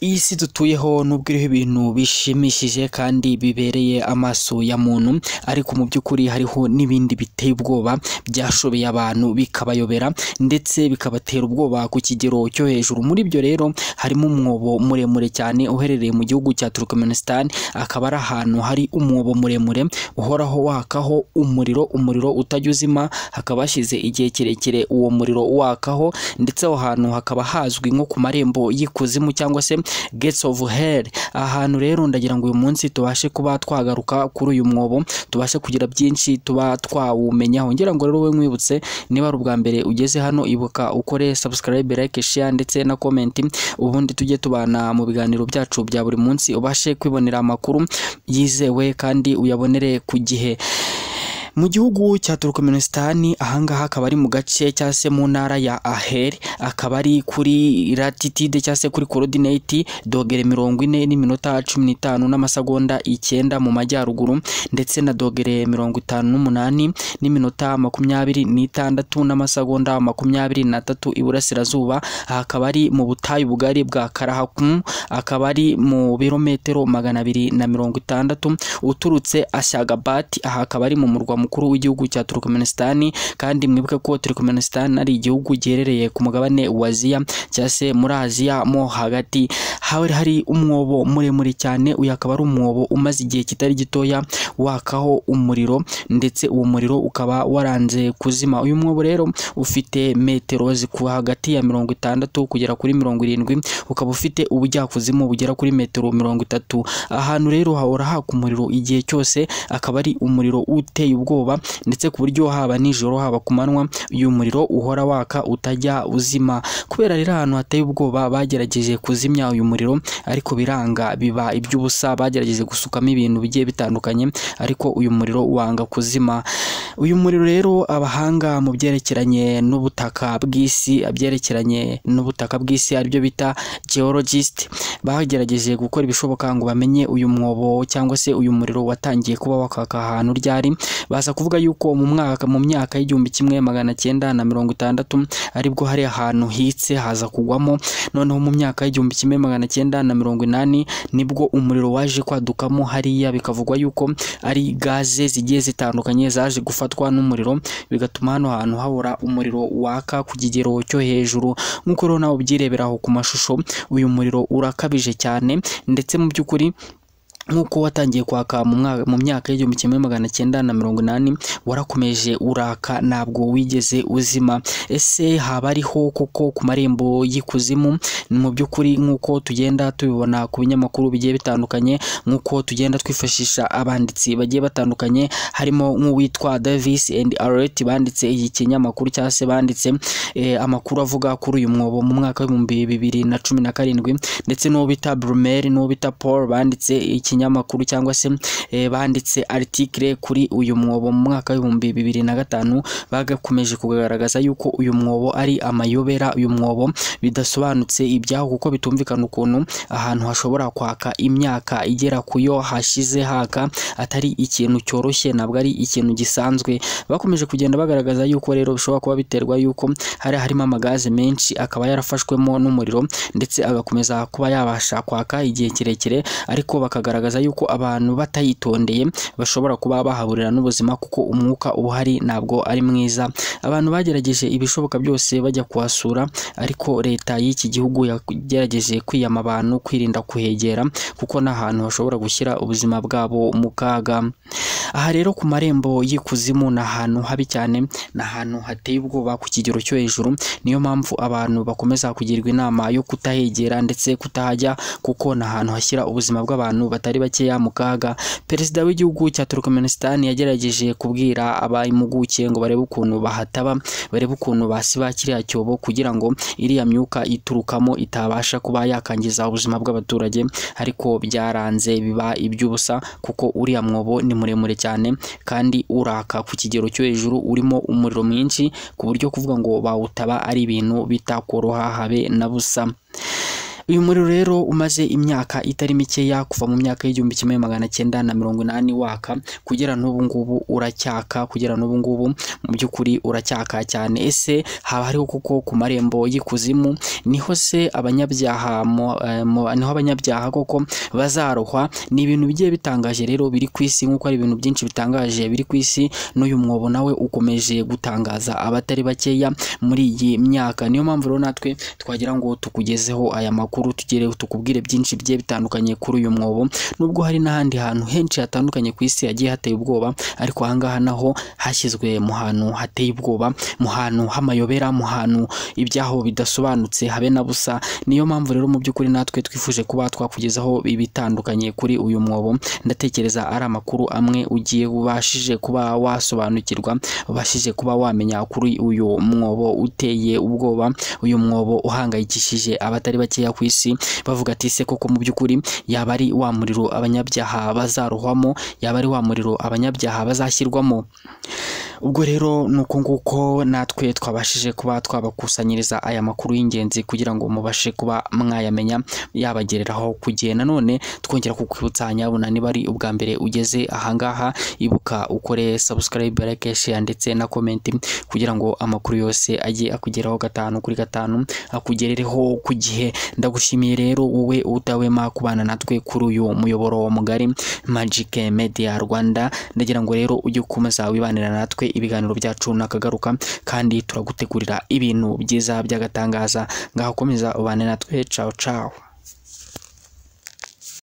Iyi si dutuyeho nubwo iriho ibintu bishimishije kandi bibereye amaso ya muntu, ariko mu by'ukuri hariho n'ibindi biteye ubwoba byashobeye abantu bikabayobera ndetse bikabatera ubwoba ku kigero cyo hejuru. Muri ibyo rero harimo umwobo muremure cyane uherereye mu gihugu cya Turkmenistan, akaba ari ahantu hari umwobo muremure uhoraho wakaho umuriro, umuriro utajya uzima, hakaba hashize igihe kirekire uwo muriro wakaho, ndetse aho hantu hakaba hazwi nko ku marembo y'ikuzimu cyangwa se Gates of Hell. Ahantu rero ndagira ngo uyu munsi tubashe kuba twagaruka kuri uyu mwobo, tubashe kugira byinshi tuba twawumenyaho. Ngira ngo rero wowe nkwibutse, niba ari ubwa mbere ugeze hano, ibuka ukore subscribe, like, share ndetse na comment, ubundi tujye tubana mu biganiro byacu bya buri munsi, ubashe kwibonera amakuru yizewe kandi uyabonere ku gihe. Mu gihugu cya Turkmenistan, ahangaha akaba ari mu gace cyangwa se mu ntara ya Ahel, akaba ari kuri latitude cyangwa se kuri coordinate dogere 40:15.9 mu majyaruguru, ndetse na dogere 58:26 iburasirazuba. Aha akaba ari mu butayu bugari bwa Karakum, akaba ari mu birometero 260 uturutse Ashgabat. Aha akaba ari mu murwa mukuru w'igihugu cya Turkmenistan, kandi mwibuke ko Turkmenistan ari igihugu giherereye ku mugabane wa Aziya cyangwa se muri Aziya mo hagati. Hari umwobo muremure cyane, uyu akaba ari umwobo umaze igihe kitari gitoya wakaho umuriro, ndetse uwo muriro ukaba waranze kuzima. Uyu mwobo rero ufite metero ku hagati ya 60 kugera kuri 70, ukaba ufite ubujyakuzimu bugera kuri metero 30. Ahantu rero hahora haka umuriro igihe cyose, akaba ari umuriro uteye ubwoba, ndetse ku buryo haba nijoro haba ku manywa uyu muriro uhora waka utajya uzima. Kubera rero ahantu hateye ubwoba, bagerageje kuzimya uyu muriro ariko biranga, biba iby'ubusa. Bagerageje gusukamo ibintu bigiye bitandukanye ariko uyu muriro wanga kuzima. Uyu muriro rero abahanga mu byerekeranye n'ubutaka bw'isi, abyerekeranye n'ubutaka bw'isi aribyo bita geologist, bagerageje gukora ibishoboka ngo bamenye uyu mwobo cyangwa se uyu muriro watangiye kuba wakaka ahantu ryari. Baza kuvuga yuko mu myaka y'1960 aribwo hari ahantu hitse haza kugwamo. Noneho mu myaka y'1980 nibwo umuriro waje kwadukamo hariya, bikavugwa yuko ari gaze zigiye zitandukanye zaje gufatwa n'umuriro, bigatuma hano hantu habura umuriro waka ku kigero cyo hejuru. Nk'uko rero nawe ubyireberaho ku mashusho, uyu muriro urakabije cyane, ndetse mu by'ukuri nk'uko watangiye kwaka mu myaka y'1980 warakomeje uraka, ntabwo wigeze uzima. Ese haba ariho koko ku marembo y'ikuzimu? Mu by'ukuri nk'uko tugenda tubibona ku binyamakuru bigiye bitandukanye, nk'uko tugenda twifashisha abanditsi bagiye batandukanye, harimo nk'uwitwa Davis and Arlett banditse iki kinyamakuru cyangwa se banditse amakuru avuga kuri uyu mwobo mu mwaka w'2017, ndetse n'uwo bita Brumer n'uwo bita Paul banditse ikinyamakuru cyangwa se banditse article kuri uyu mwobo mu mwaka w'2005. Bagakomeje kugaragaza yuko uyu mwobo ari amayobera, uyu mwobo bidasobanutse ibyaho, kuko bitumvikana ukuntu ahantu hashobora kwaka imyaka igera kuyo hashize haka, atari ikintu cyoroshye, ntabwo ari ikintu gisanzwe. Bakomeje kugenda bagaragaza yuko rero bishobora kuba biterwa yuko hari harimo amagaze menshi akaba yarafashwemo n'umuriro, ndetse agakomeza kuba yabasha kwaka igihe kirekire, ariko bakagaragaza yuko abantu batayitondeye bashobora kuba bahaburira n'ubuzima, kuko umwuka uhari ntabwo ari mwiza. Abantu bagerageje ibishoboka byose bajya kuhasura, ariko leta y'iki gihugu yagerageje kwiyama abantu kwirinda kuhegera, kuko n'ahantu hashobora gushyira ubuzima bwabo mu kaga. Aha rero ku marembo y'ikuzimu ni ahantu habi cyane, ni ahantu hateye ubwoba ku kigero cyo hejuru. Niyo mpamvu abantu bakomeza kugirwa inama yo kutahegera ndetse kutahajya, kuko ni ahantu hashyira ubuzima bw'abantu batari bakeya mu kaga. Perezida w'igihugu cya Turkmenistan yagerageje kubwira abayimpuguke ngo barebe ukuntu bahataba, barebe ukuntu basiba kiriya cyobo kugira ngo iriya myuka iturukamo itabasha kuba yakangiza ubuzima bw'abaturage, ariko byaranze biba iby'ubusa, kuko uriya mwobo ni muremure cyane kandi uraka ku kigero cyo hejuru, urimo umuriro mwinshi ku buryo kuvuga ngo bawutaba ari ibintu bitakoroha habe na busa. Uyu muriro rero umaze imyaka itari mikeya, kuva mu myaka y'1980 waka, kugera n'ubu ngubu uracyaka, kugera n'ubu ngubu mu by'ukuri uracyaka cyane. Ese haba hariho kuko ku marembo y'ikuzimu niho se abanyabyaha niho abanyabyaha koko bazarohwa? Ni ibintu bigiye bitangaje rero biri ku isi, nk'uko ari ibintu byinshi bitangaje biri ku isi, n'uyu mwobo nawe ukomeje gutangaza abatari bakeya muri iyi myaka. Niyo mpamvu rero natwe twagira ngo tukugezeho aya makuru, tugere tukubwire byinshi bigiye bitandukanye kuri uyu mwobo, nubwo hari n'ahandi hantu henshi hatandukanye ku isi hagiye hateye ubwoba, ariko ahangaha naho hashyizwe mu hantu hateye ubwoba, mu hantu h'amayobera, mu hantu ibyaho bidasobanutse habe na busa. Niyo mpamvu rero mu by'ukuri natwe twifuje kuba twakugezaho ibitandukanye kuri uyu mwobo. Ndatekereza ari amakuru amwe ugiye ubashije kuba wasobanukirwa, ubashije kuba wamenya kuri uyu mwobo uteye ubwoba, uyu mwobo uhangayikishije abatari bakeya ku isi, bavuga ati se koko mu by'ukuri yaba ari wa muriro abanyabyaha bazarohwamo, yaba ari wa muriro abanyabyaha bazashyirwamo. Ubwo rero nuko nguko natwe twabashije kuba twabakusanyiriza aya makuru y'ingenzi kugira ngo mubashe kuba mwayamenya, yabagereraho ku gihe. Nanone twongera kukwibutsa nyabuna, niba ari ubwa mbere ugeze ahangaha, ibuka ukore subscribe, like, share ndetse na comment, kugira ngo amakuru yose ajye akugeraho 5 kuri 5, akugerereho ku gihe. Ndagushimiye rero wowe udahwema kubana natwe kuri uyu muyoboro mugari Magic Media Rwanda. Ndagira ngo rero ujye ukomeza wibanira natwe, ibiganiro byacu nakagaruka, kandi turagutegurira ibintu byiza by'agatangaza. Ngaho komeza ubane natwe. Ciao ciao.